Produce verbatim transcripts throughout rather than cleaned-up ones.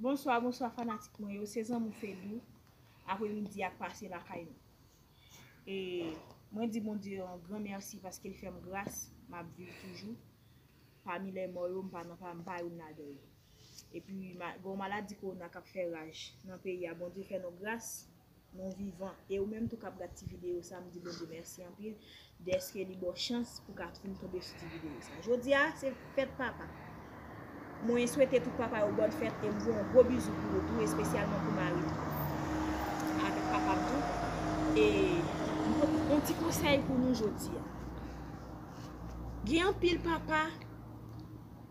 Bonswa, bonswa fanatik mwen yo, se zanmi w Fedou. Apremidi a k pase lakay nou. E mwen di Bondye yon gran mèsi paske l fè m gras, m ap viv toujou. Pami lè mò yo, m pa nan pa, m pa youn ladan yo. Epi, ma- gen yon maladi kowona k ap fè raj nan peyi a. Bondye fè nou gras, nou vivan. E ou menm tou k ap gad ti videyo sa, m di Bondye mèsi anpil dèske li ba w chans pou w ka vin tonbe sou ti videyo sa. Jodi a, se fèt papa. Mwen swete tout papa yo bòn fèt e m voye yon gwo bizou pou yo tou, espesyalman pou mari m avèk papa m tou. E m pote yon ti konsèy pou nou jodi a. Gen anpil papa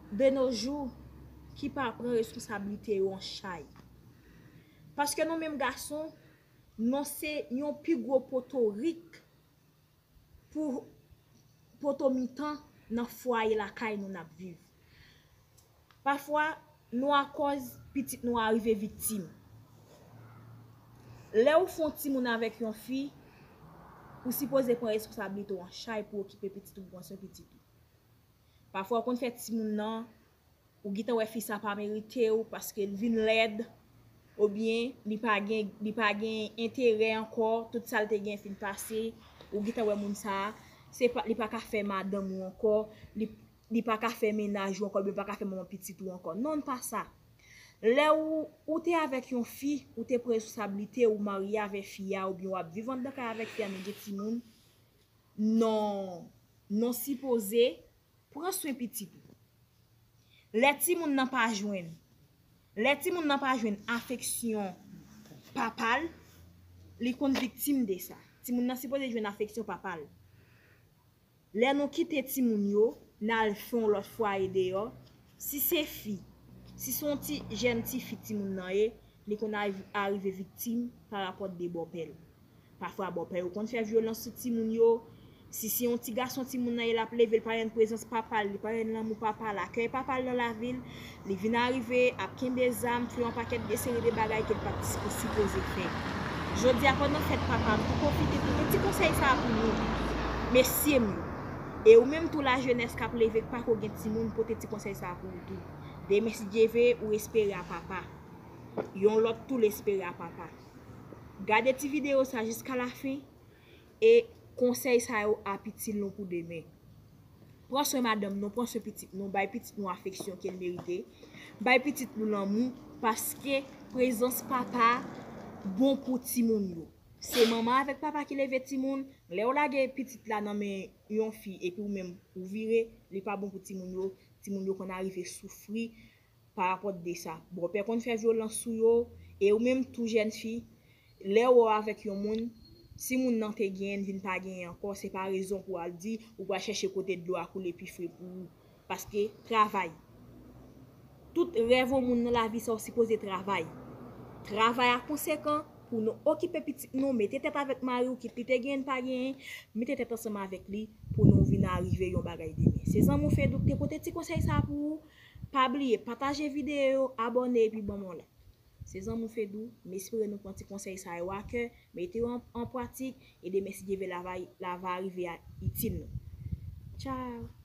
de nos jours ki pa pran responsablite yo an chay. Paske nou menm gason, nou se yon pi gwo potorik pou poto mitan nan fwaye lakay nou n ap viv. Pafwa, nou akòz pitit nou a rive viktim. Lè ou fè yon timoun avèk yon fi, ou sipoze pran responsablite w an chay pou okipe pitit ou, pran swen pitit ou. Pafwa, ou konn fè timoun nan, ou gentan wè fi sa pa merite w paske l vin lèd, oubyen li pa gen, li pa gen enterè ankò, tout sa l te gen fin pase, ou gentan wè moun sa, se pa, li pa ka fè madanm ou ankò, li, li pa ka fè mennaj ou ankò, oubyen li pa ka fè manman pitit ou ankò. Non, n pa sa. Lè ou, ou te avèk yon fi, ou te pran responsablite, ou marye avèk fi a, oubyen w ap viv anndan kay avèk fi a, nou gen timoun, non, non sipoze pran swen pitit ou. Lè timoun nan pa jwenn, lè timoun nan pa jwenn afeksyon papa l, li konn viktim de sa. Timoun nan sipoze jwenn afeksyon papa l. Lè nou kite timoun yo, n al fè yon lòt fwaye deyò, si se fi, si se yon ti jèn tifi timoun nan ye, li konn arive viktim parapòt de bòpè l. Pafwa bòpè yo konn fè vyolans sou timoun yo. Si se yon ti gason timoun nan ye, l ap leve, l pa jwenn prezans papa l, li pa jwenn lanmou papa l, akèy papa l nan lavi l, li vin arive ap kenbe zam, fè yon pakèt de seri de bagay ke l pa t sipoze fè. Jodi a, pandan fèt papa, m tou pwofite pote ti konsèy sa a pou nou, mesye m yo. E ou menm tou, lajenès k ap leve, k pako gen timoun, pote ti konsèy sa a pou ou tou. Demen, si Dye vle, ou espere a papa. Yon lòt tou l espere a papa. Gade ti videyo sa jiska lafen e konsèy sa yo ap itil nou pou demen. Pran swen madanm nou, pran swen pitit nou, bay pitit nou afeksyon ke l merite, bay pitit nou lanmou, paske prezans papa bon pou timoun yo. Se manman avèk papa ki leve timoun. Lè w lage pitit la nan men yon fi epi ou menm ou vire, li pa bon pou timoun yo. Timoun yo konn arive soufri parapòt de sa. Bòpè konn fè vyolans sou yo, e ou menm tou jèn fi, lè w wè w avèk yon moun, si moun nan te genyen, l vin pa genyen ankò, se pa rezon pou w al di ou pral chèche kote dlo a koule pi fre pou ou. Paske travay. Tout rèv yon moun nan lavi sa, w sipoze travay. Travay a konsekan pou nou okipe pitit nou, mete tèt avèk mari w, kit li te genyen, pa genyen, mete tèt ansanm avèk li pou nou vin arive yon bagay demen. Se zanmi w Fedou k te pote ti konsèy sa pou ou. Pa bliye, pataje videyo yo, abòne epi ban m yon like. Se zanmi w Fedou, m espere nou pran ti konsèy sa yo a kè, mete yo an, an pratik, e demen si Dye vle la va, la va rive a itil nou. Tchao!